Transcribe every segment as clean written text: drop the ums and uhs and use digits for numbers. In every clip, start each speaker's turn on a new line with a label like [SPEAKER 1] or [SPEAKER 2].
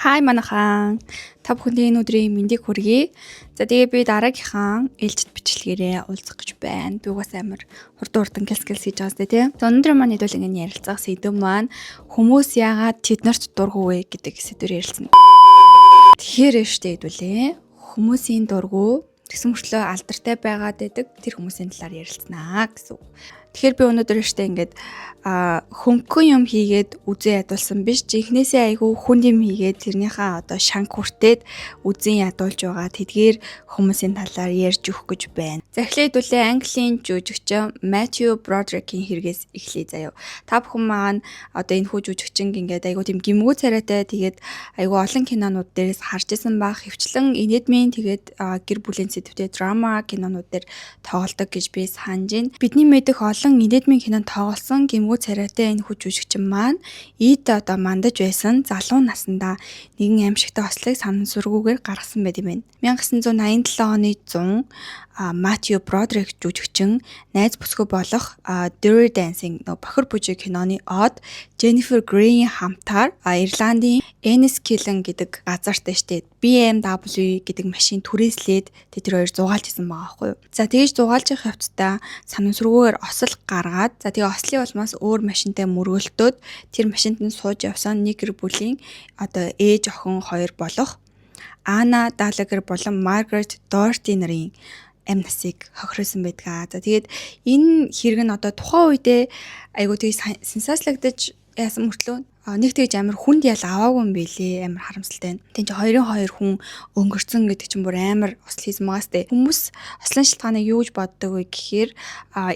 [SPEAKER 1] Хай, манайхан. Та бүхэндээ энэ өдрийн мэндийг хүргэе. За, тэгээ би дараагийнхаа ээлжит бичлэгээрээ уулзах гэж байна. Би угаасаа амар хурдан хурдан гэлс гэлс хийж байгаа сте, тий. За, өнөөдөр маань хэдүүл ингэ ярилцах сэдэв маань хүмүүс яагаад тэднэрт дургүй вэ гэдэг сэдвээр ярилцсан. Тэгэхээр штэ, хэдүүлээ. Хүмүүсийн дургүй тэгсэн мөртлөө алдартай байгаад байдаг тэр хүмүүсийн талаар ярилцсанаа гэсэн үг. Тэгэхээр би өнөөдөр штэ ингээд хөнгөн юм хийгээд үзэн ядуулсан биш. Жинхнээсээ айгүй хүнд юм хийгээд, тэрнийхээ одоо шанк хүртээд үзэн ядуулж байгаа тэдгээр хүмүүсийн талаар ярьж өгөх гэж байна. За, эхлээд хэдүүлээ Английн жүжигчин Matthew Broderick-ийн хэрэгээс эхлэе заяа. Та бүхэн маань одоо энэ хүү жүжигчин ингээд айгүй тийм гимгүү царайтай, тэгээд айгүй олон кинонууд дээрээс харж исэн байх. Хөвчлэн инээдмийн, тэгээд гэр бүлийн сэдвтэй драма кинонууд дээр тоглодог гэж би санаж байна. Бидний мэдэх олон инээдмийн кинонд тоглосон гимгүү царайтай энэ хүү жүжигчин маань ийд одоо мандаж байсан залуу насндаа нэгэн аимшигтай ослыг санамсаргүйгээр гаргасан байт юм байна. 1987 оны 100 Матью Бродрик жүжигчин найз бүсгүй болох Dirty Dancing, нөө бохир бүжиг киноны од Jennifer Grey-ийн хамтаар Ирландын Enniskillen гэдэг газарт штэ BMW гэдэг машин түрээслээд тэр хоёр зугаалж исэн байгаа байхгүй юу. За, тэгэж зугаалж явах явцдаа санамсаргүйгээр осол гаргаад, за, тэгээ ослын улмаас өөр машинтай мөргөлдөөд тэр машинд нь сууж явсан нэг гэр бүлийн одоо ээж охин хоёр болох Ана Далагер болон Маргарет Дорти нарын амь насыг хохиросон байдаг. За, тэгээд энэ хэрэг нь одоо тухайн үедээ айгуу тийг сенсацлагдаж яасан мөртлөө нэг тэгж амар хүнд ял аваагүй юм бэлээ, амар харамсалтай байна. Тэн чи хоёрын хоёр хүн өнгөрцөн гэдэг чинь бүр амар осол хийсэн байгаас тээ. Хүмүүс ослын шалтгааныг юу гэж боддог вэ гэхээр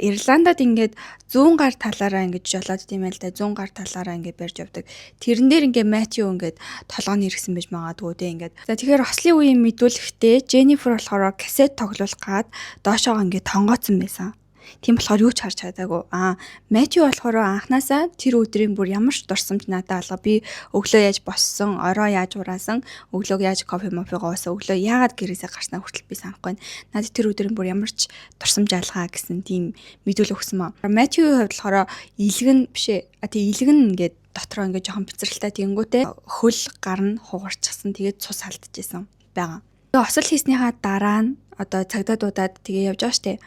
[SPEAKER 1] Ирландад ингээд зүүн гар талаараа ингээд жолоод тийм байл да, зүүн гар талаараа ингээд барьж явдаг. Тэрэн дээр ингээд Матью ингээд толгойн хэрэгсэн байж магадгүй те ингээд. За, тэгэхээр ослын үеийн мэдүүлэхдээ Jennifer болохоор кассет тоглуулах гад доошоогоо ингээд тонгооцсон байсан. Тийм болохоор юу ч харж чадаагүй. Матью болохоор анханасаа тэр өдрийн бүр ямар ч дурсамж надад алга. Би өглөө яаж боссон, орой яаж ураасан, өглөөг яаж кофе мофего уусан, өглөө яагаад гэрээсээ гарснаа хүртэл би санахгүй байна. Надад тэр өдрийн бүр ямар ч дурсамж алгаа гэсэн тийм мэдүүлэг өгсөн маа. Матьюгийн хувьд болохоор илгэн биш ээ. А тий, илгэн ингээд дотроо ингээд жоохон бэцрэлтэй, тэгэнгүүтээ хөл гар нь хугарчихсан. Тэгээд цус алдчихсан байгаа. Тэгээ осол хийснийхаа дараа нь одоо цагдаа дуудаад тэгээ явж байгаа штэ.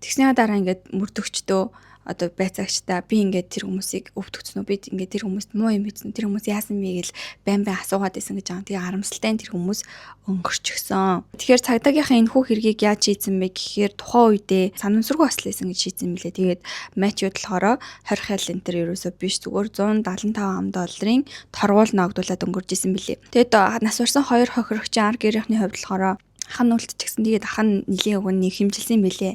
[SPEAKER 1] Тэгснийхаа дараа ингээд мөрдөгчдөө, одоо байцаагчдаа би ингээд тэр хүмүүсийг өвтгцэн үү, би ингээд тэр хүмүүст муу юм хийсэн, тэр хүмүүс яасан бэ гэл байн байн асуугаад исэн гэж байгаа. Тэгээ харамсалтай нь тэр хүмүүс өнгөрчихсөн. Тэгэхээр цагдаагийнхаа энэ хүү хэргийг яаж шийдсэн бэ гэхээр тухайн үедээ санамсаргүй осол хийсэн гэж шийдсэн мөлий. Тэгээд Матью болохоор 20 хял энэ төр ерөөсөө биш, зүгээр 175 ам долларын торгуул ногдуулаад өнгөрч исэн мөлий. Тэгээд нас барсан хоёр хохирогчийн ар гэрийнхний хувьд болохоор ах нь үлдчихсэн. Тэгээд ах нь нэлийн өг нь хэмжилсэн бэлээ.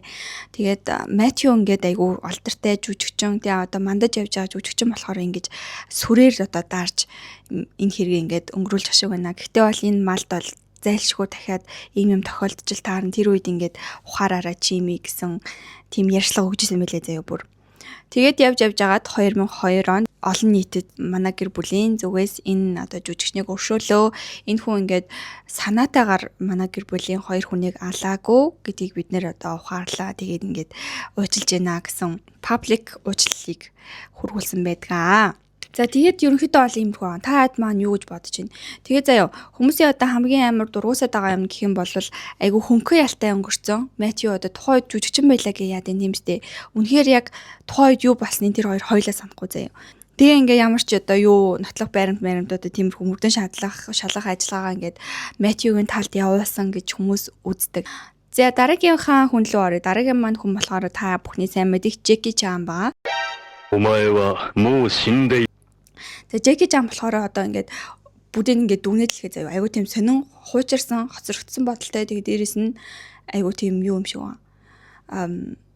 [SPEAKER 1] Тэгээд Матью ингээд айгүй алдартай жүжигчин. Тэгээ одоо мандаж явж байгаа жүжигчин болохоор ингэж сүрээр одоо дарж энэ хэргийг ингээд өнгөрүүлж шиг байна. Гэхдээ бол энэ малд бол зайлшгүй дахиад ийм юм тохиолдож таарна. Тэр үед ингээд ухаараараа чими гэсэн тийм ярьцлага өгч исэн мэлээ заяа бүр. Тэгээд явж явж агаад 2002 онд олон нийтэд манай гэр бүлийн зүгээс энэ одоо жүжигчнийг өршөөлөө. Энэ хүн ингээд санаатайгаар манай гэр бүлийн хоёр хүнийг алаагүй гэдгийг бид нэр одоо ухаарлаа. Тэгээд ингээд уучлж байна гэсэн public уучлалыг хүргүүлсэн байдаг. За, тэгээд ерөнхийдөө бол иймэрхүү байгаа. Та хэд маань юу гэж бодож байна? Тэгээ заяа, хүмүүсийн одоо хамгийн амар дургуусаад байгаа юм гэх юм бол айгүй хөнгөн ялтай өнгөрцөн. Матью одоо тухайн үед жүжигчин байлаа гэ яад юм тиймстэй. Үнэхээр яг тухайн үед юу болсныг тэр хоёр хоёлаа санахгүй заяа. Тэгээ ингээ ямар ч одоо юу нотлох баримт баримт одоо тиймэрхүү мөрдөн шалах шалах ажиллагаагаа ингээд Матьюгийн талд явуулсан гэж хүмүүс үздэг. За, дараагийнхаа хүн лүү орё. Дараагийн маань хүн болохоор та бүхний сайн мэдих Джеки Чан байгаа.
[SPEAKER 2] お前はもう死んで
[SPEAKER 1] Тэгээ Джеки Чан болохоор одоо ингээд бүгдийг ингээд дүгнээд хэлэхэд заяа, айгуу тийм сонин, хуучирсан, хоцрогдсон бодолтой. Тэгээ дээрэс нь айгуу тийм юу юм шиг байна.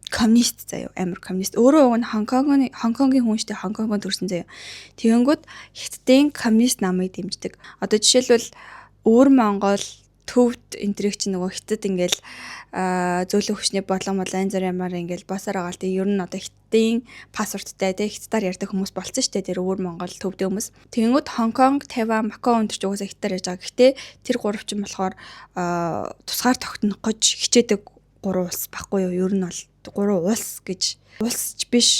[SPEAKER 1] Коммунист заяа, амар коммунист. Өөрөө уг нь Хонконгийн хүн штэ, Хонконгод төрсэн заяа. Тэгэнгүүт Хятадын коммунист намыг дэмждэг. Одоо жишээлбэл өвөр Монгол төвд энтрийг чи нөгөө Хятад ингээл зөөлөн хүчний бодлого модлоо янз бүр ямаар ингээл босоор байгаа л тэг ер нь одоо Хятадын паспорттай тэг Хятадаар ярьдаг хүмүүс болцсон штэ, тэр өвөр Монгол төвдөө хүмүүс. Тэгэнгүүт Хонконг, Тайван, Макао энэ ч угаасаа Хятадаар ярьж байгаа. Гэхдээ тэр гурав чинь болохоор тусгаар тогтнох гэж хичээдэг гурван улс баггүй юу? Ер нь бол гурван улс гэж улс ч биш.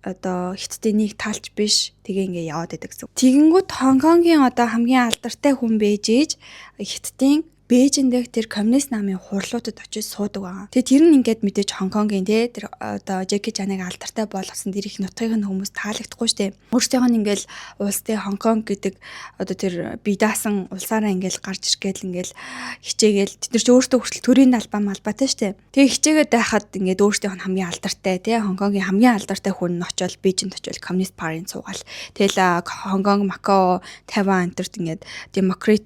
[SPEAKER 1] одоо Хятадын нэг талч биш, тэгээ ингээ яваад байдаг гэсэн. Тэгэнгүүт Хонконгийн одоо хамгийн алдартай хүн бэж ээж Хятадын Бээжин дэх тэр коммунист намын хурлуудад очиж суудаг байгаа. Тэгээ тэр нь ингээд мэдээж Хонконгийн те тэр одоо Жеки Чаныг алдартай болгосон тэр их нутгийг нь хүмүүс таалагдахгүй штэ. Өөрсдийнх нь ингээл улс те Хонконг гэдэг одоо тэр бие даасан улсаараа ингээл гарч ирэх гээл ингээл хичээгээл тэд нар ч өөртөө хүртэл төрийн албаа малбаатай штэ. Тэгээ хичээгээд байхад ингээд өөрсдийнх нь хамгийн алдартай те Хонконгийн хамгийн алдартай хүн нь очиод Бээжинд очиод коммунист партийн суугаал. Тэгэл Хонконг, Макао, Тайван энтерт ингээд демократ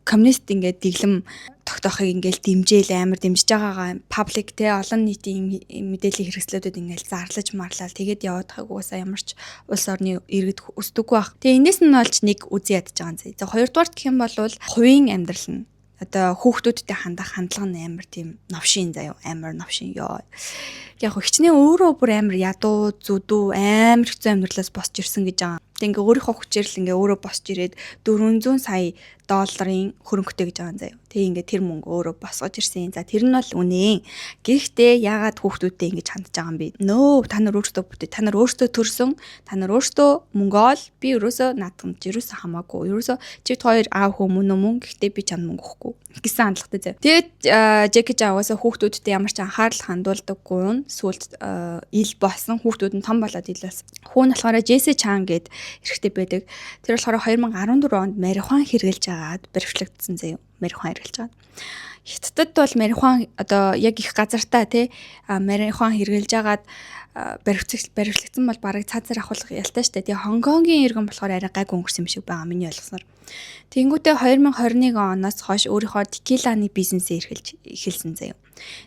[SPEAKER 1] коммунист ингээд дэглэм тогтоохыг ингээл дэмжээл, амар дэмжиж байгаагаа public те олон нийтийн мэдээллийн хэрэгслүүдэд ингээл зарлаж марлал тэгээд яваад байгааг угаасаа ямар ч улс орны иргэд өсдөггүй байх. Тэгээ энэс нь олж нэг үзий ядаж байгаа юм зэ. За, хоёрдугаарт гэх юм бол хувийн амьдрал нь одоо хүүхдүүдтэй хандах хандлага нь амар тийм новшин заяа, амар новшин ёо. Яг хичнээн өөрөө бүр амар ядуу, зүдүү, амар хэцүү амьдралаас босч ирсэн гэж байгаа. Тэг ингээ өөрийнхөө хүчээр л ингээ өөрөө босч ирээд 400 сая долларын хөрөнгөтэй гэж байгаа юм заяа. Тэг ингээ тэр мөнгө өөрөө босгож ирсэн. За, тэр нь бол үнэн. Гэхдээ яагаад хүүхдүүдтэй ингэж хандж байгаа юм бэ? Нөө та нар өөрсдөө бүтээ. Та нар өөрсдөө төрсөн. Та нар өөрсдөө мөнгө ол. Би ерөөсөө наадамж ерөөсөө хамаагүй. Ерөөсөө чи хоёр аав хөө мөн үү мөн. Гэхдээ би чанд мөнгө өгөхгүй гэсэн хандлагатай заяа. Тэгээд Жеки Чан угаасаа хүүхдүүдтэй ямар ч анхаарал хандуулдаггүй нь сүүлд ил болсон, хүүхдүүд нь том болоод ил болсон. Хүү нь болохоор Джесси Чан гээд эрэгтэй байдаг. Тэр болохоор 2014 онд марихуан хэрглэж агаад баривчлагдсан заяа. Марихуан хэрглэж агаад. Хятадд бол марихуан одоо яг их газартаа тий марихуан хэрглэж агаад баривчлагдсан бол бараг цаазаар авахлах ялтай штэ. Тэгээ Хонконгийн иргэн болохоор арай гайгүй өнгөрсөн юм шиг байгаа миний ойлгосноор. Тэнгүүтээ 2021 оноос хойш өөрийнхөө текиланы бизнесээ эрхэлж эхэлсэн заяа.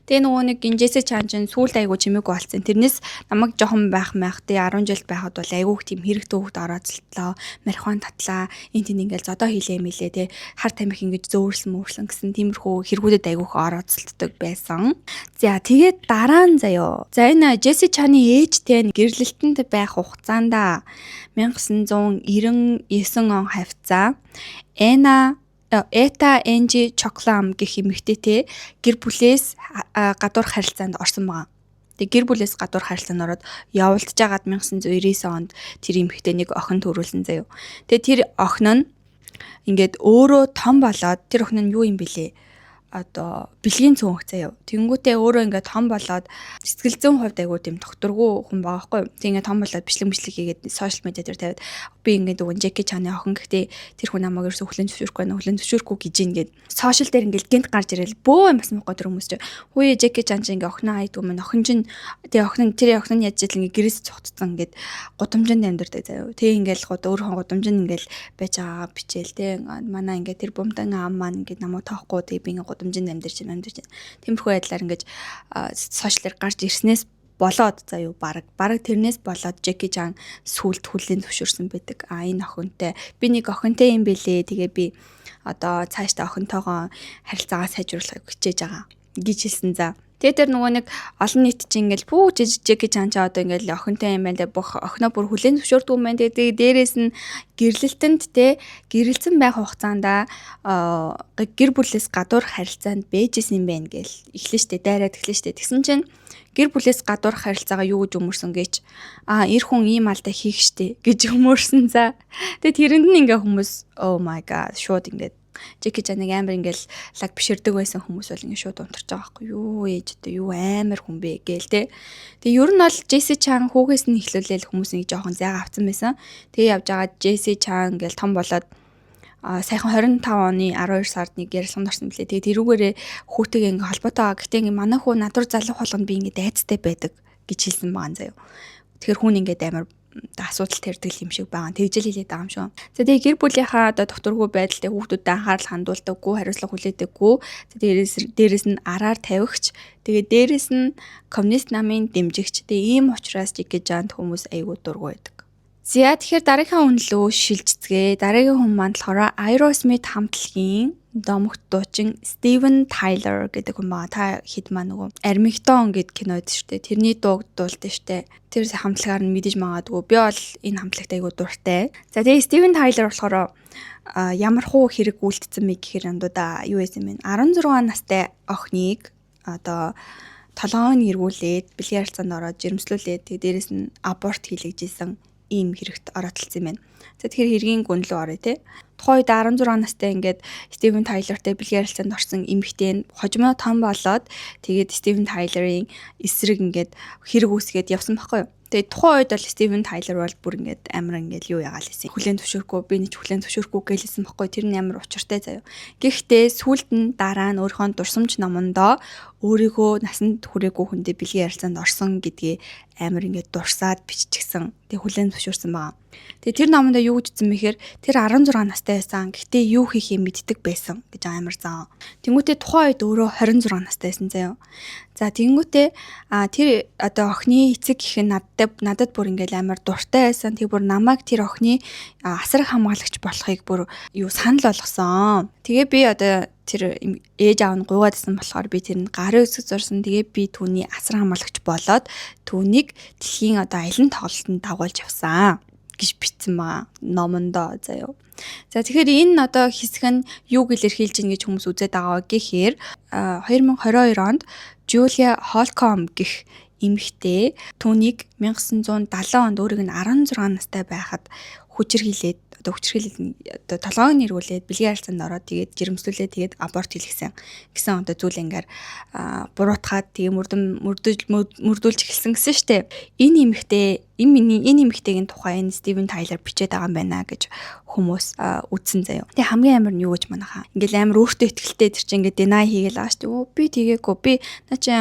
[SPEAKER 1] Тэгээ нөгөө нэг Гинжээсээ чан чинь сүүлд айгу чимээгүй болсон. Тэрнээс намайг жоохон байх майх тий 10 жил байхад бол айгу тийм хэрэгтэй хүүхд орооцолтлоо, марихуан татлаа, энэ тийм ингээл зодоо хийлээ мэлээ тий хар тамхи ингэж зөөрсөн мөөрсөн гэсэн тиймэрхүү хэрэгүүдэд айгүйх орооцолтдог байсан. За, тэгээд дараа нь заяо. За, энэ Джесси Чаны ээжтэй гэрлэлтэнд байх хугацаанд 1999 он хавьцаа Эна Эта Энжи Чоклам гэх эмэгтэйтэй гэр бүлээс гадуурх харилцаанд орсон байгаа. Тэгээ гэр бүлээс гадуур харилцаанд ороод явуулдаж байгаад 1999 онд тэр эмэгтэй нэг охин төрүүлсэн заяо. Тэгээ тэр охин нь ингээд өөрөө том болоод, тэр охин нь юу юм бэлээ? Одоо бэлгийн цөөнх заяа. Тэнгүүтээ өөрөө ингээд том болоод сэтгэл зүйн хувьд айгуу тийм докторгүй хүн байгаа байхгүй юу. Тэг ингээд том болоод бичлэг бичлэг хийгээд social media дээр тавиад би ингээд өгөн Жеки Чаны охин, гэхдээ тэр хүн намайг ерөөсөө хүлэн зөвшөөрөхгүй байна, хүлэн зөвшөөрөхгүй гэж ингээд social дээр ингээд гинт гарч ирэл бөө юм басан байхгүй тэр хүмүүс чи. Хүү, Жеки Чан чи ингээд охиноо айдгүй мэн, охин чинь тэгээ охин тэр охин нь яаж ил ингээд гэрээс цугтцсан ингээд гудамжинд амьдардаг заяа. Тэг ингээд год өөрийнхөө гудамжинд ингээд байж байгаа бичээл те манай ингээд тэр бумтан аам маань ингээд намайг тоохгүй, тэг би ингээд гудамжинд амьдарч байна, амьдарч байна. Тиймэрхүү байдлаар ингээд social ээр гарч ирснээс болоод заа юу, баг тэрнээс болоод Жеки Чан сүулт хүлээн зөвшөөрсөн байдаг. А энэ охинтой би нэг охинтой юм бэлээ. Тэгээ би одоо цаашдаа охинтойгоо харилцаагаа сайжруулахыг хичээж байгаа гэж хэлсэн за. Тэгээ тэр нөгөө нэг олон нийт чинь ингээл пүү, Жеки Чан ч одоо ингээл охинтой юм байна лээ, бүх охиноо бүр хүлээн зөвшөөрдөг юм байна. Тэгээ дээрээс нь гэрлэлтэнд те гэрэлцэн байх хугацаанд гэр бүлээс гадуур харилцаанд бэжсэн юм байна гэл эхлэн штэ, дайраад эхлэн штэ. Тэгсэн чинь гэр бүлээс гадуур харилцаагаа юу гэж өмөрсөн гэж, а эр хүн ийм алдаа хийх штэ гэж өмөрсөн за. Тэгээ тэрэнд нь ингээ хүмүүс oh my god, шууд ингээд Жеки Чаныг амар ингээл лаг биширдэг байсан хүмүүс бол ингээ шууд унтарч байгаа байхгүй юу, ээж одоо юу амар хүн бэ гээл те. Тэгээ ер нь бол Джесси Чан хүүгээс нь эхлүүлээл хүмүүс нэг жоохон зайгаа авцсан байсан. Тэгээ явж байгаа Джесси Чан ингээл том болоод саяхан 25 оны 12 сард нэг ярилцлаганд орсон мөлий. Тэгээ тэрүүгээрээ хүүтэйгээ ингээ холбоотой байгаа. Гэтэ ингээ манай хүү над руу залах болгонд би ингээ дайцтай байдаг гэж хэлсэн байгаа заяа. Тэгэхээр хүн ингээд амар асуудал тарьдаг юм шиг байгаа. Тэгжэл хэлээд байгаа юм шүү. За, тэгээ гэр бүлийнхаа одоо докторгүй байдалтай, хүүхдүүдэд анхаарал хандуулдаггүй, хариуцлага хүлээдэггүй. За, дээрээс нь араар тавигч, тэгээ дээрээс нь коммунист намын дэмжигч. Тэгээ ийм учраас Жеки Чанд хүмүүс айгүй дургүй байдаг. За, тэгэхээр дараагийнхаа хүн лөө шилжицгээе. Дараагийн хүн маань болохоор Aerosmith хамтлагийн домогт дуучин Steven Tyler гэдэг хүн байгаа. Та хэд маа нөгөө Armageddon гэдэг кино байдаг шүү дээ. Тэрний дууг дуулдаг шүү дээ. Тэр хамтлагаар нь мэдэж магадгүй. Би бол энэ хамтлагт айгүй дуртай. За, тэгээ Steven Tyler болохоор ямар хуу хэрэг үйлдсэн бэ гэхээр андуудаа юу байсан бэ? 16 настай охиныг одоо Толгойг нь эргүүлээд, бэлгийн харилцаанд ороод жирэмслүүлээд, тэгээ дээрэс нь аборт хийлгэж исэн ийм хэрэгт ороотолцсон юм байна. За, тэгэхээр хэргийн гүн лүү оръё те. Тухайн үед 16 настай ингээд Стивен Тайлертэй бэлгийн харилцаанд орсон эмэгтэй нь хожмоо том болоод, тэгээд Стивен Тайлерын эсрэг ингээд хэрэг үүсгээд явсан байхгүй юу? Тэгээд тухайн үед бол Стивен Тайлер бол бүр ингээд амар ингээд юу ягаал хийсэн. Хүлээн зөвшөөрөхгүй, би нэг хүлээн зөвшөөрөхгүй гэлсэн байхгүй. Тэр нь амар учиртай заяа. Гэхдээ сүүлд нь дараа нь өөрийнхөө дурсамж номондоо өөрийгөө насанд хүрээгүй хүнтэй бэлгийн харилцаанд орсон гэдгээ амар ингээд дурсаад биччихсэн. Тэгээ хүлээн зөвшөөрсөн байгаа. Тэгээ тэр номондоо юу гэж хэлсэн бэхээр тэр 16 настай байсан. Гэхдээ юу хийхээ мэддэг байсан гэж амар заа. Тэнгүүтээ тухайн үед өөрөө 26 настай байсан заяа. За, тэнгүүтээ тэр одоо охины эцэг гэх нь надад бүр ингээл амар дуртай байсан. Тэг бүр намайг тэр охины асраг хамгаалагч болохыг бүр юу санал болгосон. Тэгээ би одоо тэр ээж аав нь гуйгаадсан болохоор би тэр нь гарын үсэг зурсан. Тэгээ би түүний асран хамгаалагч болоод түүнийг дэлхийн одоо аялан тоглолтод дагуулж явсан гэж бичсэн байгаа номондоо заяа. За, тэгэхээр энэ одоо хэсэг нь юуг илэрхийлж гин гэж хүмүүс үзээд байгаа гэхээр 2022 онд Жулия Холком гэх эмэгтэй түүнийг 1970 онд өөрийг нь 16 настай байхад хүчирхийлээд, одоо хүчирхийлэл, одоо толгойг нь эргүүлээд, бэлгийн харилцаанд ороод, тэгээд жирэмслүүлээд, тэгээд аборт хийлгэсэн гэсэн одоо зүйл ингээр буруутгаад, тэгээ мөрдөн мөрдөж мөрдүүлж эхэлсэн гэсэн штэ. Энэ эмэгтэй, энэ миний энэ эмэгтэйгийн тухай энэ Стивен Тайлер бичээд байгаа юм байна гэж хүмүүс үзсэн заяа. Тэгээ хамгийн амар нь юу гэж манайхаа. Ингээл амар өөртөө итгэлтэй тэр чинь ингээд deny хийгээл байгаа штэ. Өө, би тэгээгүй, би наа чи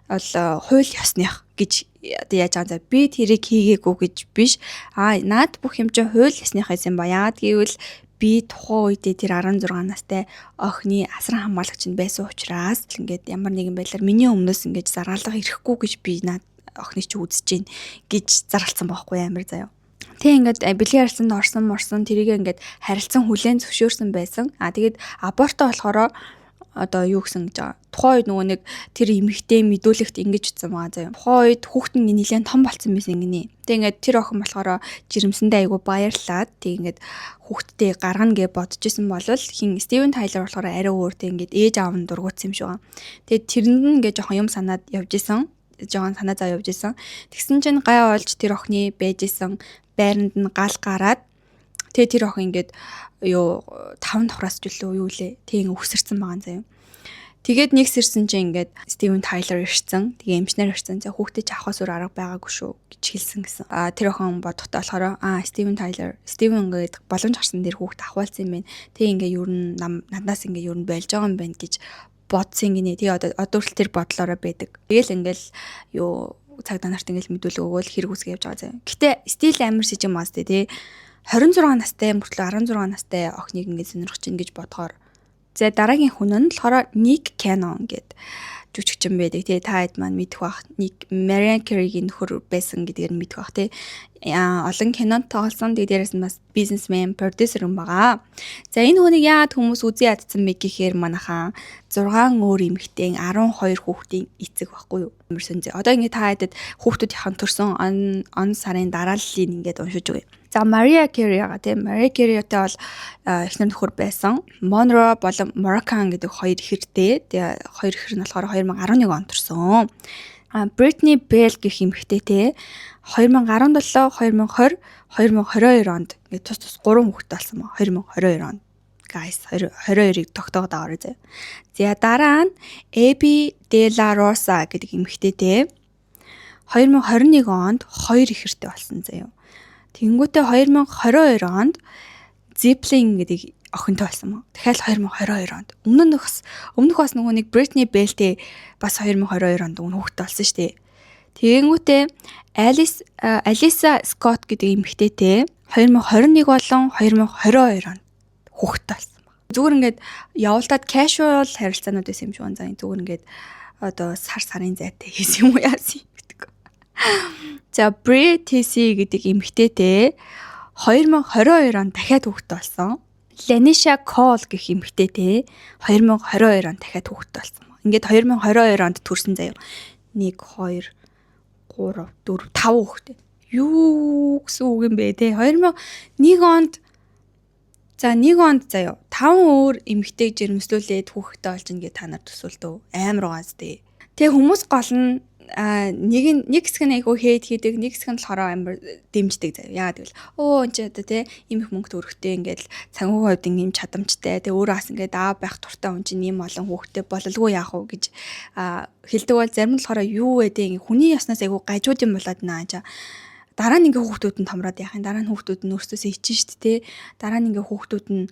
[SPEAKER 1] бол хууль ёсных гэж одоо яаж байгаа юм, би тэрийг хийгээгүй гэж биш. А наад бүх юм чинь хууль ёсных байсан ба. Яагаад гэвэл би тухайн үедээ тэр 16 настай охины асран хамгаалагч нь байсан учраас ингээд ямар нэгэн байдлаар миний өмнөөс ингээд заргалах ирэхгүй гэж би наад охиныг чи үзэж гин гэж зарлцсан байхгүй амар заяа. Тэг ингээд бэлгийн харилцаанд орсон морсон, тэрийг ингээд харилцан хүлээн зөвшөөрсөн байсан. А тэгээд абортоо болохоор одоо юу гэсэн гэж байгаа. Тухайн үед нөгөө нэг тэр эмэгтэй мэдүүлэгт ингэж утсан байгаа заяа. Тухайн үед хүүхэд нь нэлээд том болцсон байсан гинэ. Тэг ингээд тэр охин болохоор жирэмсэндээ айгу баярлаад, тэг ингээд хүүхэдтэй гаргана гэж бодож исэн бол хин Стивен Тайлер болохоор арай өөр, тэг ингээд ээж аав нь дургуутсан юм шиг байгаа. Тэгээд тэрэнд нь ингээд жоохон юм санаад явж исэн, жоохон санаа заа явж исэн. Тэгсэн чинь гай олж тэр охины байж исэн байранд нь гал гараад, тэгээ тэр охин ингээд юу таван давхраас ч үлээ юу лээ. Тэг ингээ үсэрсэн байгаа юм заяа. Тэгээд нэг сэрсэн чинь ингээд Стивен Тайлер ирсэн. Тэгээ эмчнэр ирсэн. За, хүүхдээ чи авахаас өөр арга байгаагүй шүү гэж хэлсэн гэсэн. А тэр охин бодохдоо болохоор Стивен Тайлер, Стивен ингээд боломж гарсан дээр хүүхд авахулсан юм байна. Тэг ингээ ер нь надаас ингээ ер нь болж байгаа юм байна гэж бодсон гинэ. Тэгээ одоо хүртэл тэр бодлоороо байдаг. Тэгэл ингээл юу цагдаа нарт ингээл мэдүүлэг өгөөл хэрэг үүсгэж явж байгаа заяа. Гэтэ still амар сэжим маас тий 26 настай мөртлөө 16 настай охиныг ингээд сонирхож чинь гэж бодохоор. За, дараагийн хүн нь болохоор Ник Cannon гэдэг жүжигчин байдаг тий. Та хэд маань мэдэх бах. Ник Mariah Carey-гийн нөхөр байсан гэдгээр нь мэдэх бах тий. Олон кинонд тоглосон. Тэгээ дээрэс нь бас бизнесмен, продюсер юм байгаа. За, энэ хүнийг яагаад хүмүүс үзий ядсан бэ гэхээр манайхаан 6 өөр эмэгтэй, 12 хүүхдийн эцэг байхгүй юу? Амар сонзээ. Одоо ингээд та хэдэд хүүхдүүдийнхэн төрсөн он сарын дарааллыг ингээд уншиж өгье. За, Mariah Carey байгаа тийм. Mariah Carey-тэй бол эхнэр нөхөр байсан. Monroe болон Moroccan гэдэг хоёр ихэртэй. Тэгээ хоёр ихэр нь болохоор 2011 онд төрсөн. Britney Bell гэх эмэгтэйтэй 2017, 2020, 2022 онд ингээд тус тус 3 хүүхэд болсон ба 2022 онд. Guys, 22-ыг тогтоогод аваарай заяа. За, дараа нь Abby De La Rosa гэдэг эмэгтэйтэй 2021 онд 2 ихэртэй болсон заяа. Тэнгүүтээ 2022 онд Zeppelin гэдэг охинтой болсон мөн. Дахиад 2022 онд. Өмнөх бас нөгөө нэг Britney Bell-тэй бас 2022 онд өмнө хүүхдтэй болсон шүү дээ. Тэгэнгүүтээ Алиса Скотт гэдэг эмэгтэйтэй 2021 болон 2022 онд хүүхдтэй болсон баг. Зүгээр ингээд явуулдаад casual харилцаанууд байсан юм шиг байна. За, зүгээр ингээд одоо сар сарын зайтай хийсэн юм уу, яасан юм гэдэг. За, Bre Tiesi гэдэг эмэгтэйтэй 2022 онд дахиад хүүхдтэй болсон. Ланиша Кол гэх эмэгтэйтэй 2022 онд дахиад хүүхдтэй болсон. Ингээд 2022 онд төрсэн заяа. 1 2 3 4 5 хүүхдтэй. Юу гэсэн үг юм бэ те? 2001 онд, за, 1 онд заяа 5 өөр эмэгтэйг жирэмслүүлээд хүүхдтэй болж ингээд та нар төсөөлдөө. Амар угаас те. Тэгээ хүмүүс гол нь нэг нэг хэсэг нь айгүй hate хийдэг, нэг хэсэг нь болохоор амар дэмждэг заяа. Яагаад гэвэл өө энэ ч одоо те ийм их мөнгө төгрөгтэй, ингээд санхүүгийн хувьд ийм чадамжтай. Тэгээ өөрөө бас ингээд аав байх дуртай хүн чинь ийм олон хүүхэдтэй бололгүй яах вэ гэж хэлдэг бол, зарим нь болохоор юу вэ те, ингээд хүний яснаас айгүй гажууд юм болоод наа чаа, дараа нь ингээ хүүхдүүд нь томроод яах юм, дараа нь хүүхдүүд нь өөрсдөөсөө ичэн штт те, дараа нь ингээ хүүхдүүд нь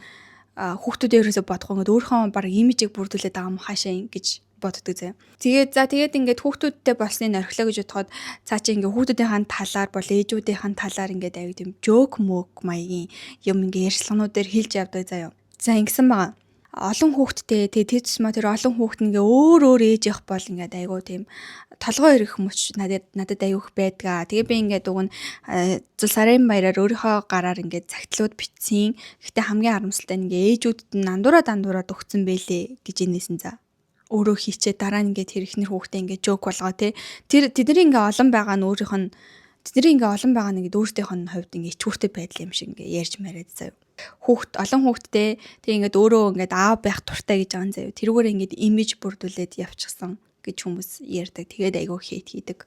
[SPEAKER 1] хүүхдүүдээ ерөөсө бодохгүй, ингээд өөрийнхөө баг имижийг бүрдүүлээд байгаа юм хаашаа гэж боддог заяа. Тэгээд за, тэгээд ингээд хүүхдүүдтэй болсныг орхилоо гэж бодоход цаа чи ингээд хүүхдүүдийн талаар бол ээжүүдийн талаар ингээд аюу тийм joke мөк маягийн юм ингээд ярьцлаганууд дээр хэлж явдаг заяа. За, ингэсэн байгаа, олон хүүхэдтэй, тэгээ тэр тусмаа тэр олон хүүхэд ингээ өөр өөр ээж явах бол ингээд айгүй тийм толгой эргэх хүмүүс надад айгүй их байдгаа. Тэгээ би ингээд уг нь зул сарын баяраар өөрийнхөө гараар ингээд цагтлууд бичсэн. Гэхдээ хамгийн харамсалтай нь ингээ ээжүүдэд нь андуураа дандуураад өгцөн бэлээ гэж инээсэн за, өөрөө хийчээ, дараа нь ингээд тэр ихнэр хүүхдээ ингээд joke болгоо те. Тэр тэдний ингээ олон байгаа нь өөрийнх нь, тэдний ингээ олон байгаа нь ингээд өөртөөх нь хувьд ингээ ичгүүртэй байдал юм шиг ингээ ярьж мариад заяа. Хүүхд, олон хүүхэдтэй, тэг ингээд өөрөө ингээд аав байх дуртай гэж байгаа юм заяа. Тэрүүгээр ингээд имиж бүрдүүлээд явчихсан гэж хүмүүс ярьдаг. Тэгээд айгүй hate хийдэг.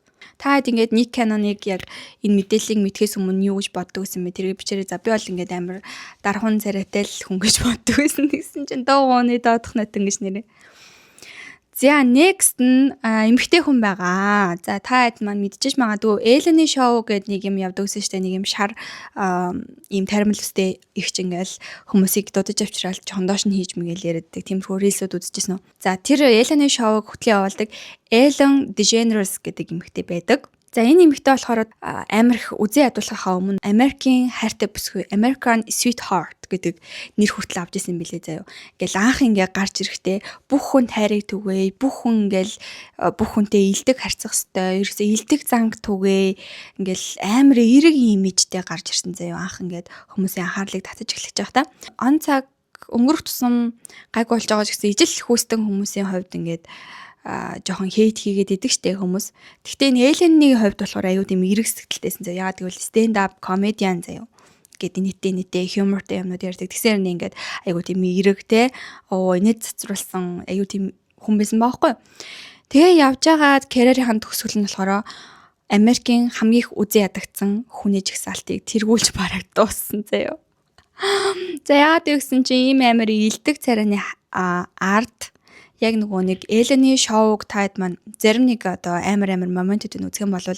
[SPEAKER 1] Та хэд ингээд Nick Cannon-ыг яг энэ мэдээллийг мэдхээс өмнө юу гэж боддог гэсэн бэ? Тэрийг бичээрэй. За, би бол ингээд амар дархун царайтай л хүн гэж боддог байсан. Тэгсэн чинь дуугууны доодох нотон гэж нэрээ. За, next нь эмэгтэй хүн байгаа. За, та хэд маань мэдчихэж магадгүй, Ellen-ийн шоу гэдэг нэг юм явдаг гэсэн штэ, нэг юм шар ийм таримл өстэй их ч ингээл хүмүүсийг дуудаж авчираад жоохон доош нь хийж мэгэл яриаддаг. Тиймэрхүү reels үүд үзчихсэн үү? За, тэр Ellen-ийн шоуг хөтлөн явуулдаг Ellen DeGeneres гэдэг эмэгтэй байдаг. За, энэ эмэгтэй болохоор амар их үзэн ядуулахаа өмнө Америкийн хайртай бүсгүй, American Sweetheart гэдэг нэр хүртэл авч исэн билээ заяо. Ингээл анх ингээ гарч ирэхдээ бүх хүн хайрыг түгээе, бүх хүн ингээл бүх хүнтэй илдэг харьцах хэвээр, ерөөсөө илдэг занг түгээе. Ингээл амар эерэг имижтэй гарч ирсэн заяо. Анх ингээд хүмүүсийн анхаарлыг татаж эхлэж байгаа та. Он цаг өнгөрөх тусам гайг болж байгаа ч гэсэн ижил хүүстэн хүмүүсийн хувьд ингээд жоохон hate хийгээд идэг штэ хүмүүс. Гэхдээ энэ Ellen-ийн хувьд болохоор аюу тийм эерэг сэтгэлтэйсэн заяа. Яагаад гэвэл stand up comedian заяа гэдэг, нийтээ нийтээ humor тэй юмнууд ярьдаг. Тэгсээр нэг ингээд айгуу тийм эерэг те. Оо, инээд цацруулсан айгуу тийм хүн байсан баахгүй. Тэгээ явж байгаад карьерийн төгсгөл нь болохоор Америкийн хамгийн их үзэн ядагдсан хүний жагсаалтыг тэргүүлж бараг дууссан заяо. За, яагаад гэвсэн чинь ийм амар илдэг царайны ард яг нөгөө нэг Ellen-ийн шоуг таад маань зарим нэг одоо амар амар moment уудыг үзэх юм бол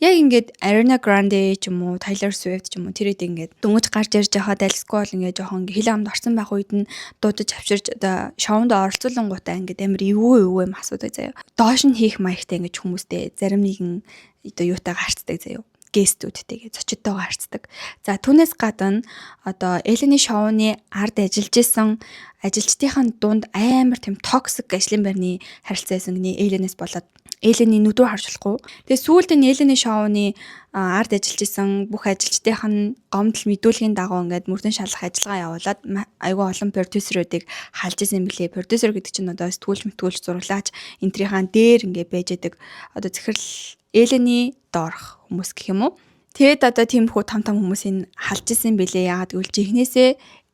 [SPEAKER 1] яг ингээд Ariana Grande ч юм уу, Taylor Swift ч юм уу, тэр хэд ингээд дөнгөж гарч ирж байхад альсгүй бол ингээд жоохон ингээд хил амд орсон байх үед нь дуудаж авчирж одоо шоунд оролцуулангуудаа ингээд амар эвгүй эвгүй юм асуудаг заяа. Доош нь хийх маягтай ингээд хүмүүстэй зарим нэгэн одоо юутайгаа харцдаг заяа, guest үүдтэйгээ, зочидтойгоо харцдаг. За, түүнээс гадна одоо Ellen-ийн шоуны ард ажиллаж исэн ажилчдынхаа дунд амар тийм toxic ажлын байрны харилцаа байсан гинэ, Ellen-ээс болоод Ellen-ийн нүд рүү харж болохгүй. Тэгээ сүүлд нь Ellen-ийн шоуны ард ажиллаж исэн бүх ажилчдынх нь гомдол мэдүүлгийн дагуу ингээд мөрдөн шалах ажиллагаа явуулаад айгүй олон продюсеруудыг халж исэн юм билээ. Продюсер гэдэг чинь одоо сэтгүүлч, мэтгүүлч, зураглаач энтрийнхаа дээр ингээд байж идэг одоо захирал, Ellen-ийн доорх хүмүүс гэх юм уу. Тэгэд одоо тиймэрхүү том том хүмүүсийг халж исэн билээ. Яагаад гэвэл жихнээсээ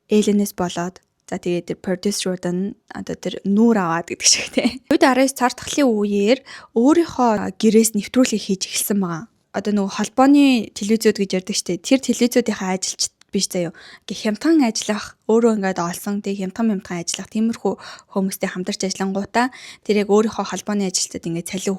[SPEAKER 1] Ellen-ээс болоод. За, тэгээд тэр продюсерууд нь одоо тэр нүүр аваад гэдэг шиг те. Үед 19 цар тахлын үеэр өөрийнхөө гэрээс нэвтрүүлгийг хийж эхэлсэн байгаа. Одоо нөгөө холбооны телевизүүд гэж ярьдаг штэ. Тэр телевизүүдийнхээ ажилчид биш заяо. Ингээ хямдхан ажиллах, өөрөө ингээд олсон тэг хямдхан хямдхан ажиллах тиймэрхүү хүмүүстэй хамтарч ажиллангуудаа тэр яг өөрийнхөө холбооны ажилтнад ингээд цалин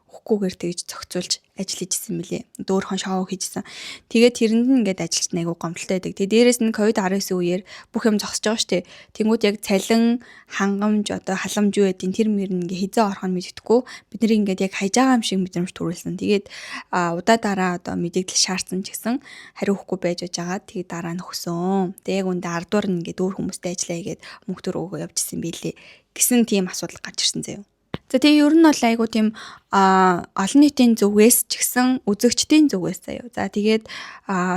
[SPEAKER 1] өгөхгүйгээр тэгж зохицуулж ажил хийжсэн мөлий. Дөөрхөн шоу хийжсэн. Тэгээд тэрэнд нь ингээд ажилч айгу гомдолтой байдаг. Тэгээд дээрэс нь COVID-19 үеэр бүх юм зогсож байгаа шүү дээ. Тэнгүүд яг цалин, хангамж, одоо халамж юу гэдгийг тэр мөр нь ингээд хизээ орох нь мэддэхгүй. Бид нарыг ингээд яг хайж байгаа юм шиг мэдрэмж төрүүлсэн. Тэгээд удаа дараа одоо мэдээлэл шаардсан ч гэсэн хариу өгөхгүй байж байгаа. Тэгээд дараа нь өгсөн. Тэгээд яг үндэ ардуур нь ингээд өөр хүмүүстэй ажиллая хийгээд мөнгө төр өгөө явжсэн билээ гэсэн тийм асуудал гарч ирсэн заяа. За, тэгээ ер нь бол айгу тийм олон нийтийн зүгээс ч гэсэн, үзэгчдийн зүгээс заяа. За, тэгээд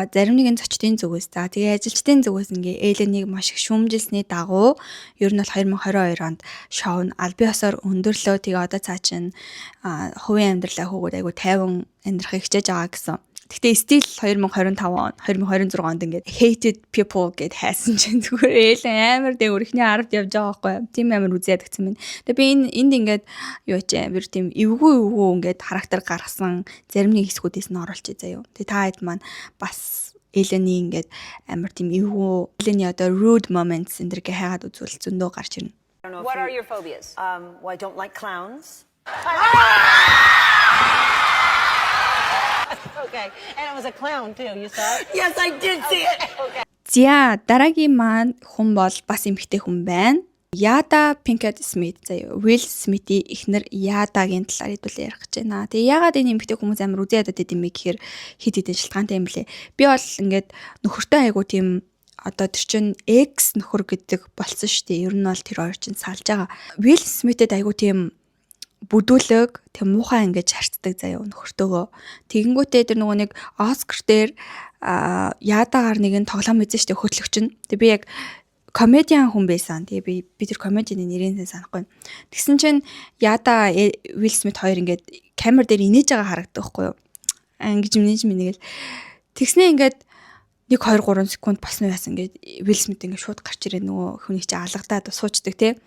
[SPEAKER 1] зарим нэгэн зочдын зүгээс, за тэгээ ажилчдын зүгээс ингээ Ellen-ийг маш их шүүмжилсний дагуу ер нь бол 2022 онд шоу нь албан ёсоор өндөрлөө. Тэгээ одоо цаа чинь хувийн амьдралаа хөөгөөд айгу тайван амьдрахыг хичээж байгаа гэсэн. Гэхдээ still 2025 он, 2026 онд ингээд hated people гэд хайсан чинь зүгээр Элен амар дээгүүр эхний 10-д явж байгаа байхгүй юу? Тийм амар үзээ ядагцсан байна. Тэгээ би энэ энд ингээд юу ч амар тийм эвгүй эвгүй ингээд характер гаргасан зарим нэг хэсгүүдээс нь оруулчих заяа. Тэгээ та хэд маань бас Элений ингээд амар тийм эвгүй, Элений одоо rude moments энэ төр гэ хайгаад үзвэл зөндөө гарч ирнэ.
[SPEAKER 3] What are your phobias?
[SPEAKER 4] Well, I don't like clowns.
[SPEAKER 3] Okay. And it was a clown too. You saw it?
[SPEAKER 4] Yes, I did see it.
[SPEAKER 3] Okay.
[SPEAKER 1] За, дараагийн маань хүн бол бас эмэгтэй хүн байна. Яда Пинкет Смит заяа. Will Smith-ийн эхнэр Ядагийн талаар хэдүүлээ ярих гэж байна. Тэгээ яагаад энэ эмэгтэй хүмүүс амар үзээ ядаад байд юм бэ гэхээр хэд хэдэн шалтгаантай юм блэ. Би бол ингээд нөхөртэй айгу тийм одоо тэр чин ex нөхөр гэдэг болсон шүү дээ. Ер нь бол тэр хоёр чинь салж байгаа. Will Smith-д айгу тийм бүдүүлэг, тийм муухай ингэж харцдаг заяа нөхөртөөгөө. Тэгэнгүүтээ тэр нөгөө нэг Оскар дээр Ядагаар нэгэн тоглоом үзэн штэ, хөтлөгч нь. Тэгээ би яг комедиан хүн байсан. Тэгээ би тэр комедианы нэрийг санахгүй. Тэгсэн чинь Яда, Will Smith хоёр ингээд камер дээр инээж байгаа харагддаг байхгүй юу? Ингэж инээж минийгэл. Тэгснээ ингээд 1 2 3 секунд болсон яасан, ингээд Will Smith ингээд шууд гарч ирээ, нөгөө хүнийг чи алгадаад суучдаг те.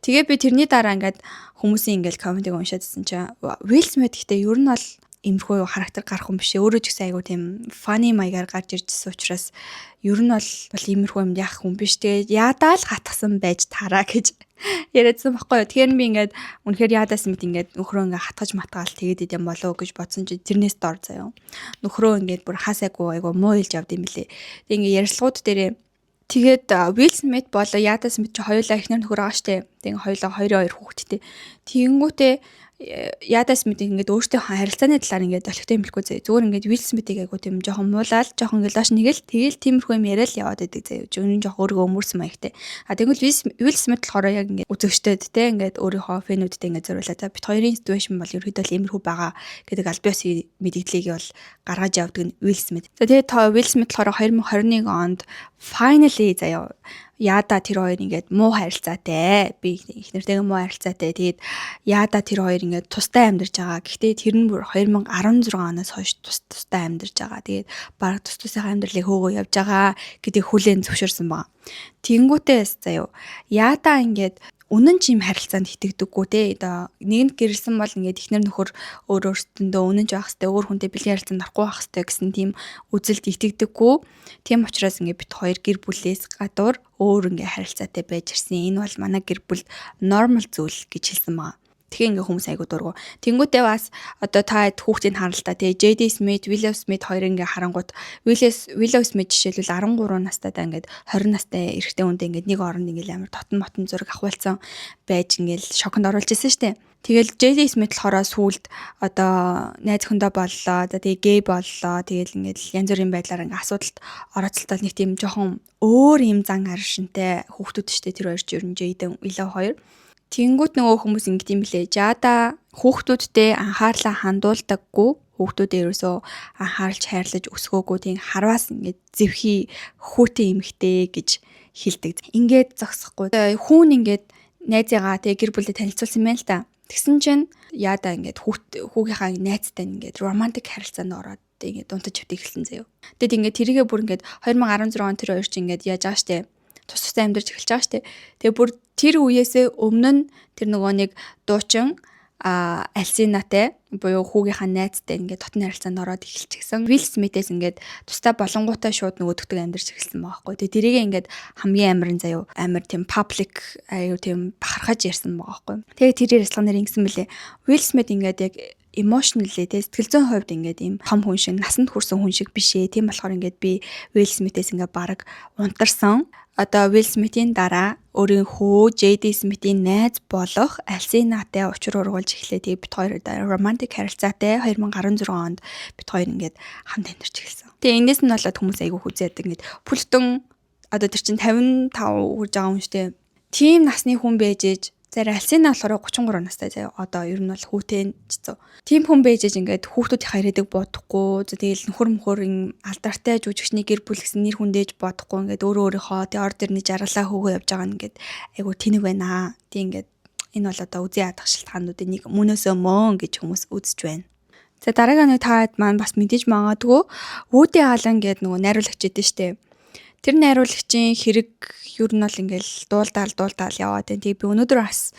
[SPEAKER 1] Тэгээ би тэрний дараа ингээд хүмүүсийн ингээд comment ыг уншаад ирсэн чинь Will Smith гэхдээ ер нь бол иймэрхүү характер гарах юм биш. Өөрөө ч гэсэн айгу тийм funny маягаар гарч иржсэн учраас ер нь бол иймэрхүү юм яах хүн биш. Тэгээ яадаа л хатгсан байж тараа гэж яриадсан баггүй юу. Тэгэхээр би ингээд үнэхээр Яадаа Смит ингээд нөхрөө ингээд хатгаж матгаал тэгээд идэм болов гэж бодсон чи тэрнээс дор заяа. Нөхрөө ингээд бүр хаасайгүй айгу муу хэлж явд юм лээ. Тэгээ ингээд ярилцлагууд дээрээ. Тэгээд Will Smith болоо Яда Смит чи хоёулаа эхнэр нөхөр байгаа штэ. Тэгээ хоёулаа хоёрын хоёр хүүхэдтэй. Тэгэнгүүтээ Яда Смит ингээд өөртөө харилцааны талаар ингээд олигтой юм хэлэхгүй заяа. Зүгээр ингээд Will Smith-ийг айгу тийм жоохон муулаад, жоохон ингээд лоош нэгэл тэгэл тиймэрхүү юм яриад л яваад байдаг заяа. Зөвхөн жоохон өөрийгөө өмөрсөн маягтай. А тэгвэл Will Smith болохоор яг ингээд үзэгчдэд те, ингээд өөрийнхөө fan үүдтэй ингээд зориулаад, бит хоёрын situation бол ерөөдөө л иймэрхүү байгаа гэдэг аль биесны мэдээллийг бол гаргаж явдаг нь Will Smith. За, тэгээд Will Smith болохоор 2021 онд finally заяа, Яада тэр хоёр ингээд муу харилцаатай. Би эхнэртэйгээ муу харилцаатай. Тэгээд Яада тэр хоёр ингээд тустай амьдарч байгаа. Гэхдээ тэр нь бүр 2016 оноос хойш тус тустай амьдарч байгаа. Тэгээд бараг тус тусынхаа амьдралыг хөөгөө явж байгаа гэдэг хүлээн зөвшөөрсөн байгаа. Тэнгүүтээс заяа, Яада ингээд үнэн ч юм харилцаанд итгэдэггүй те. Одоо нэгэнд гэрэлсэн бол ингээд эхнэр нөхөр өөр өөрсдөндөө үнэн ч байх хэвээр, өөр хүнтэй бэлгийн харилцаанд орохгүй байх хэвээр гэсэн тийм үзэлд итгэдэггүй. Тийм учраас ингээд бит хоёр гэр бүлээс гадуур өөр ингээд харилцаатай байж ирсэн. Энэ бол манай гэр бүлд normal зүйл гэж хэлсэн байгаа. Тэгэхээр ингээ хүмүүс айгу дургу. Тэнгүүтээ бас одоо та хүүхдийг харалтаа тий, JD Smith, Willow Smith хоёр ингээ харангуут Willow Smith жишээлбэл 13 настай да ингээд 20 настай эрэгтэй хүнтэй ингээд нэг оронд ингээд амар дотн мотон зураг авахулсан байж ингээд шоконд оруулж ирсэн штэ. Тэгэл JD Smith болохоор сүүлд одоо найз охиндоо боллоо. За, тэгээ гей боллоо. Тэгэл ингээд янз бүрийн байдлаар ингээд асуудалд орооцолтол нэг тийм жоохон өөр юм зан аршинтай хүүхдүүд штэ, тэр хоёр ч ер нь Jaden, Willow хоёр. Тэнгүүт нөгөө хүмүүс ингэдэм билээ. Жада хүүхдүүдтэй анхаарлаа хандуулдаггүй, хүүхдүүдээ ерөөсөө анхааралж хайрлаж өсгөөгүй, тийм харваас ингээд зэвхий хүүтэн эмэгтэй гэж хэлдэг. Ингээд зогсохгүй. Хүүн ингээд найзыгаа тэгээ гэр бүлээ танилцуулсан юм байна л та. Тэгсэн чинь Яада ингээд хүүгийнхаа найзтай ингээд романтик харилцаанд ороод ингээд дунтаж явдаг эхэлсэн заяо. Тэгэд ингээд тэрийгэ бүр ингээд 2016 он тэр хоёр чинь ингээд яаж байгаа штэ, тус тустай амьдарч эхэлж байгаа штэ. Тэгээ бүр тэр үеэсээ өмнө нь тэр нөгөө нэг дуучин Алсинатай буюу хүүгийнхаа найзтай ингээд дотны харилцаанд ороод эхэлчихсэн. Will Smith-ээс ингээд тустай болонгуудаа шууд нөгөөдөгдөг амьдарч эхэлсэн байгаа байхгүй. Тэгээ тэрийг ингээд хамгийн амарын заяо, амар тийм public аюу тийм бахархаж ярьсан байгаа байхгүй. Тэгээ тэр ярилцлага нэр ингэсэн мөлий. Will Smith ингээд яг emotionally те, сэтгэл зүйн хувьд ингээд ийм том хүн шиг, насанд хүрсэн хүн шиг биш ээ. Тийм болохоор ингээд би Will Smith-ээс ингээд бараг унтарсан. Одоо Will Smith-ийн дараа өөрийн хүү J.D. Smith-ийн найз болох Алсинатай учир ургуулж эхлэе. Тэгээ бит хоёр романтик харилцаатай, 2016 онд бит хоёр ингээд хамт амьдарч эхэлсэн. Тэгээ эндээс нь болоод хүмүүс айгүй хүзээд ингээд бүлтэн одоо тэр чинь 55 хүрж байгаа хүн штэ. Тийм насны хүн байж ээж. Зарим Алсина болохоор 33 настай заяа. Одоо ер нь бол хүүтэй ч зөө. Тийм хүн байж ээж ингээд хүүхдүүдийнхаа ирээдүг бодохгүй. Тэгэл нөхөр мөхөр юм алдартай жүжигчний гэр бүл гэсэн нэр хүндээж бодохгүй, ингээд өөрөө өөрийнхөө тэг ор дэрний жаргалаа хөөгөө явж байгаа нь ингээд айгу тэнэг байна. Тэг ингээд энэ бол одоо үзэн ядах шалтгаануудын нэг мөнөөсөө мөн гэж хүмүүс үзэж байна. За, дараагийн нэг таад маань бас мэдээж магадгүй Woody Allen гэдэг нөгөө найруулагч идэв штэ. Тэр найруулагчийн хэрэг ер нь бол ингээл дуулдаал дуулдаал яваад байна. Тэгээ би өнөөдөр бас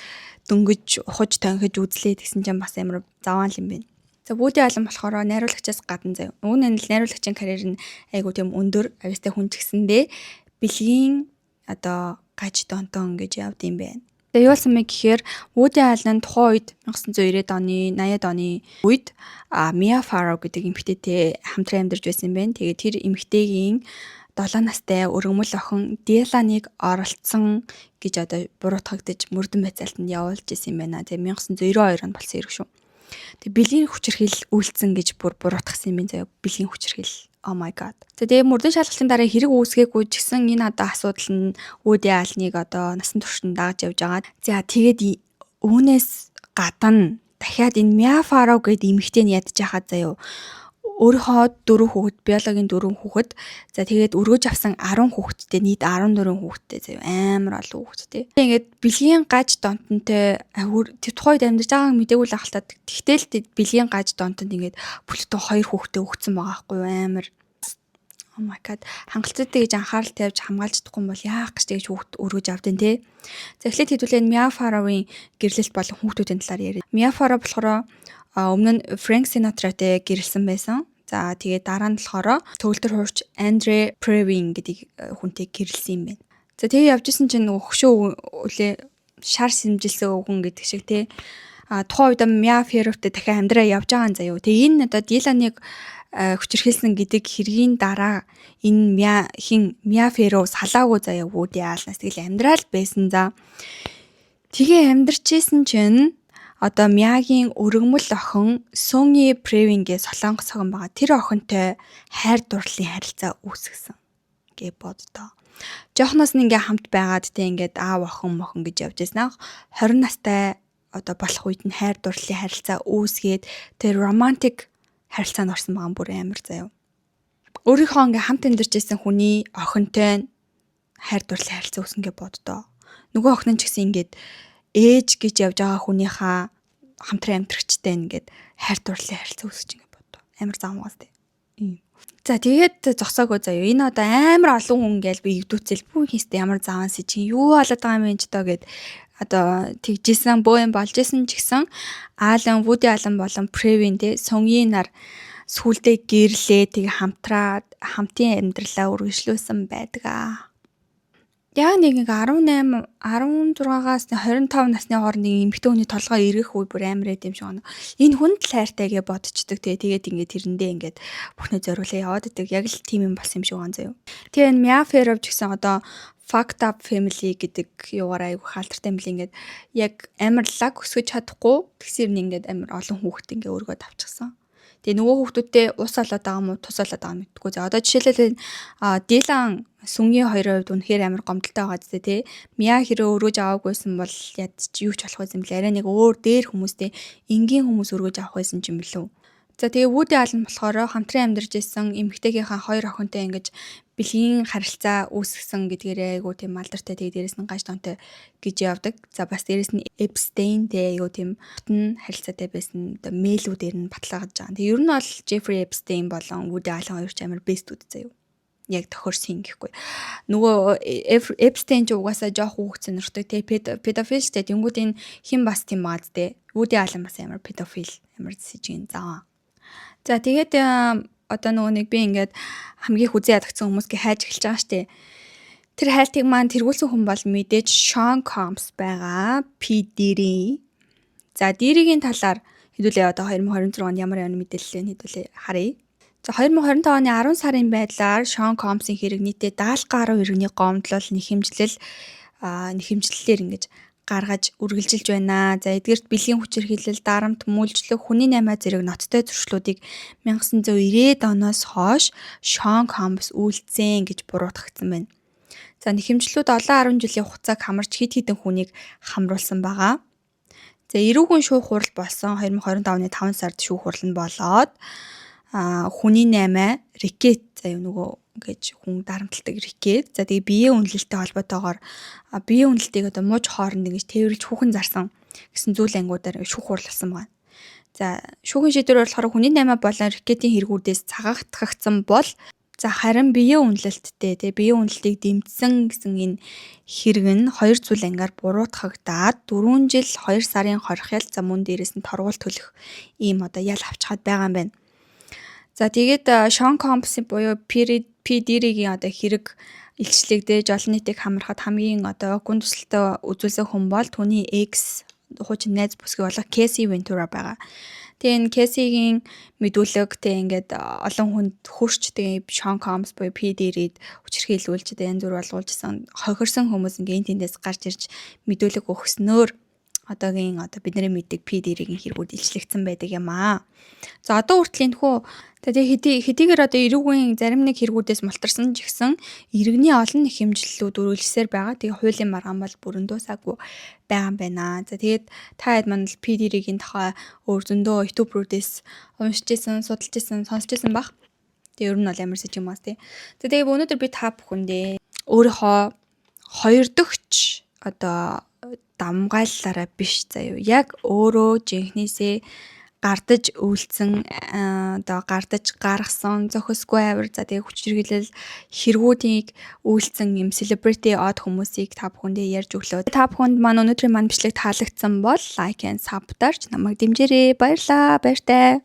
[SPEAKER 1] дөнгөж ухаж тонхиж үзлээ гэсэн чинь бас амар заваан юм байна. За, Woody Allen болохоор найруулагчаас гадна заяа. Үүн нь л найруулагчийн карьер нь айгу тийм өндөр, авьяастай хүн ч гэсэндээ бэлгийн одоо гаж донтон гэж явд юм байна. Тэгээ юу болсон бэ гэхээр Woody Allen тухайн үед 1990-ад оны, 80-ад оны үед Mia Farrow гэдэг эмэгтэйтэй хамтран амьдарч байсан юм байна. Тэгээд тэр эмэгтэйгийн 7 настай өргөмөл охин Диланыг оролцсон гэж одоо буруутгагдаж мөрдөн байцаалтанд явуулж исэн юм байна. Тэгээ 1992 онд болсон хэрэг шүү. Тэгээ бэлгийн хүчирхийлэл үйлдсэн гэж бүр буруутгасан юм байна заяа. Бэлгийн хүчирхийлэл. Oh my God. За, тэгээ мөрдөн шалгалтын дараа хэрэг үүсгээгүй ч гэсэн энэ одоо асуудал нь Woody Allen-ыг одоо насан туршид дагаж явж байгаа. За, тэгээд үүнээс гадна дахиад энэ Mia Farrow гэдэг эмэгтэй нь ядж хахад заяа, өөрийнхөө дөрөв хүүхэд, биологийн дөрвөн хүүхэд, за, тэгээд өргөж авсан 10 хүүхэдтэй, нийт 14 хүүхэдтэй заяа, амар олон хүүхэдтэй. Ингээд бэлгийн гаж донтонтой тэр тухайн үед амьдарч байгааг мдээгүй л ахaltaад. Тэгтэл бэлгийн гаж донтонд ингээд бүлтэн хоёр хүүхэдтэй өгцөн байгаа байхгүй юу, амар. Oh my God. Хангалттай гэж анхаарал тавьж хамгаалж чадахгүй юм бол яах гэж тэгж хүүхд өргөж авдیں те. За, эхлээд хэдүүлээ Mia Farrow-ын гэрлэлт болон хүүхдүүдийн талаар яриа. Mia Farrow болохоор өмнө нь Frank Sinatra-тай гэрлэсэн байсан. За, тэгээд дараа нь болохоор төгөлдөр хуурч Андре Previn гэдэг хүнтэй гэрлэсэн юм байна. За, тэгээ явж исэн чинь нөгөө хөшөө үлээ шар сэмжилсэн өвгөн гэдэг шиг те. А тухайн үед Mia Farrow-тай дахин амьдраа явж байгаа юм заяо. Тэгээ энэ одоо Диланыг хүчирхийлсэн гэдэг хэргийн дараа энэ Mia хин Mia Farrow салаагүй заяа Woody Allen-аас, тэгэл амьдрал байсан за. Тэгээ амьдарч исэн чинь одоо Mia-гийн өргөмөл охин Soon-Yi Previn гээ солонгос охин байгаа. Тэр охинтой хайр дурлалын харилцаа үүсгэсэн гэ боддоо. Жохноос нь ингээ хамт байгаад те, ингээд аав охин мохон гэж явж байсан. 20 настай одоо болох үед нь хайр дурлалын харилцаа үүсгээд тэр романтик харилцаанд орсон байгаа юм, бүр амар заяа. Өөрийнхөө ингээ хамт амьдарч исэн хүний охинтой хайр дурлалын харилцаа үүснэ гэ боддоо. Нөгөө охин нь ч гэсэн ингээд ээж гэж явж байгаа хүнийхээ хамтран амьдрагчтай ингээд хайр дурлалын харилцаа үүсгэж ингээ боддоо. Амар замгаас тий. За, тэгээд зогсоогүй заяа. Энэ одоо амар олон хүн ингээл би эвдүүцэл бүх хийстэй ямар заван сэж юу болоод байгаа юм бэ ч доо гэд одоо тэгжсэн бөө юм болж исэн ч гэсэн Алан, Woody Allen болон Previn те, Soon-Yi нар сүулдэ гэрлээ, тэг хамтраад хамтын амьдралаа үргэлжлүүлсэн байдаг аа. Яг нэг 18 16-аас 25 насны хооронд нэг эмэгтэй хүний толгой эргэх үе бүр амар байд юм шиг байна. Энэ хүнд л хайртай гэж бодцдог те. Тэгээд ингээд тэрэндээ ингээд бүхнээ зориулаа яваад идэг. Яг л тийм юм болсон юм шиг байна заяа. Тэгээ энэ Mia Farrow ч гэсэн одоо fucked up family гэдэг юугаар айгу хаалдартай юм бэл, ингээд яг амар лаг өсгөж чадахгүй тэгсэр нь ингээд амар олон хүүхэд ингээ өргөд авчихсан. Тэгээ нөгөө хүүхдүүдтэй ус олоод байгаа юм уу, тус олоод байгаа юм мэдгүй. За, одоо жишээлбэл Дилан, Сүнгийн хоёрын хувьд үнэхээр амар гомдолтой байгаа зү тий. Миа хэрэг өргөж аваагүйсэн бол ядч юу ч болох байсан бэлээ. Арай нэг өөр дээр хүмүүстэй энгийн хүмүүс өргөж авах байсан юм билүү. За, тэгээ Woody Allen болохоор хамтран амьдарч исэн эмэгтэйгийнхаа хоёр охинтой ингэж бэлгийн харилцаа үүсгэсэн гэдгээрээ айгу тийм алдартай, тэгээ дээрэс нь гаж донтой гэж явдаг. За, бас дээрэс нь Epstein тэ айгу тийм бүтэн харилцаатай байсан одоо мэйлүүдээр нь баталгаажж байгаа. Тэгээ ер нь бол Jeffrey Epstein болон Woody Allen хоёр ч амар best үүд заяа, яг тохирсон гэхгүй. Нөгөө Epstein ч угаасаа жоох хүүхд сонирхдаг те, педофил ч те. Тэнгүүд энэ хэн бас тийм байгаа те. Woody Allen бас амар педофил, амар сэжигэн заа. За, тэгээд одоо нөгөө нэг би ингээд хамгийн хүзээ ядагцсан хүмүүсгээ хайж эхэлж байгаа штэ. Тэр хайлтыг маань тэргүүлсэн хүн бол мэдээж Sean Combs байгаа. P Diddy. За, Diddy-гийн талаар хэдүүлээ одоо 2026 онд ямар ямар мэдээлэл вэ хэдүүлээ харъя. За, 2025 оны 10 сарын байдлаар Sean Combs-ын хэрэг нийтдээ 70 гаруй иргэний гомдлол, нэхэмжлэлээр ингэж гаргаж үргэлжилж байна. За, эдгээрт бэлгийн хүчирхийлэл, дарамт, мүлжлөх, хүний наймаа зэрэг ноцтой зуршлуудыг 1990-ад оноос хойш Sean Combs үйлдсэн гэж буруутгагдсан байна. За, нэхэмжлүүд олон 10 жилийн хугацааг хамарч хэд хэдэн хүнийг хамруулсан байгаа. За, эрүүгүн шүүх хурал болсон 2025 оны 5 сард шүүх хурал нь болоод хүний наймаа, рэкет заяа, нөгөө ингэж хүн дарамталдаг рэкет. За, тэгээ биеийн үнэлэлттэй холбоотойгоор биеийн үнэлэлтийг одоо мууж хооронд ингэж тээвэрлж хүүхэн зарсан гэсэн зүйл ангуудаар шүүх хурласан байна. За, шүүхийн шийдвэр болохоор хүний 8 болон рэкетийн хэрэгүүдээс цагаатгагдсан бол, за, харин биеийн үнэлэлттэй, тэгээ биеийн үнэлэлтийг дэмжсэн гэсэн энэ хэрэг нь хоёр зүйл ангаар буруутгагдаад 4 жил 2 сарын хорих ял, за, мөн дээрээс нь торгуул төлөх ийм одоо ял авчхаад байгаа юм байна. За, тэгээд Шон Комбсын буюу P Diddy-гийн одоо хэрэг илчлэгдэж олон нийтийг хамрахад хамгийн одоо гүн тусалтай үзүүлсэн хүн бол түүний ex, хуучин найз бүсгүй болох Кэси Вентура байгаа. Тэгээ энэ Кэсигийн мэдүүлэг тэг ингээд олон хүнд хөрч, тэгээ Шон Комс буюу P Diddy-д хүчирхийлүүлж, тэгээ янз бүр болгуулжсэн, хохирсон хүмүүс ингээд энэ тэндээс гарч ирж мэдүүлэг өгснөөр одоогийн одоо бидний мэддэг P Diddy-гийн хэрэгүүд илчлэгдсэн байдаг юм аа. За, одоо хүртэл энэхүү тэгээ хэдийгээр одоо эрүүгийн зарим нэг хэрэгүүдээс мултарсан ч гэсэн иргэний олон нэг хэмжлэлүүд үргэлжлсээр байгаа. Тэгээ хуулийн маргаан бол бүрэн дуусаагүй байгаа юм байна. За, тэгээд та хэд маань л P Diddy-гийн тухай өөр зөндөө YouTuber-үүдээс уншиж исэн, судалж исэн, сонсч исэн баг. Тэгээ ер нь бол амар сэжиг юм аа тий. За, тэгээ өнөөдөр би та бүхэндээ өөрийнхөө хоёр дахьч одоо давамгайллаараа биш заяа. Яг өөрөө жинхнээсээ гардаж үйлдсэн, одоо гардаж гаргасан зохисгүй авир, за, тэгээ хүчирхийлэл хэрэгүүдийг үйлдсэн юм celebrity од хүмүүсийг та бүхэндээ ярьж өглөө. Та бүхэнд маань өнөөдрийн маань бичлэг таалагдсан бол like and sub дарж намайг дэмжээрэй. Баярлалаа. Баяртай.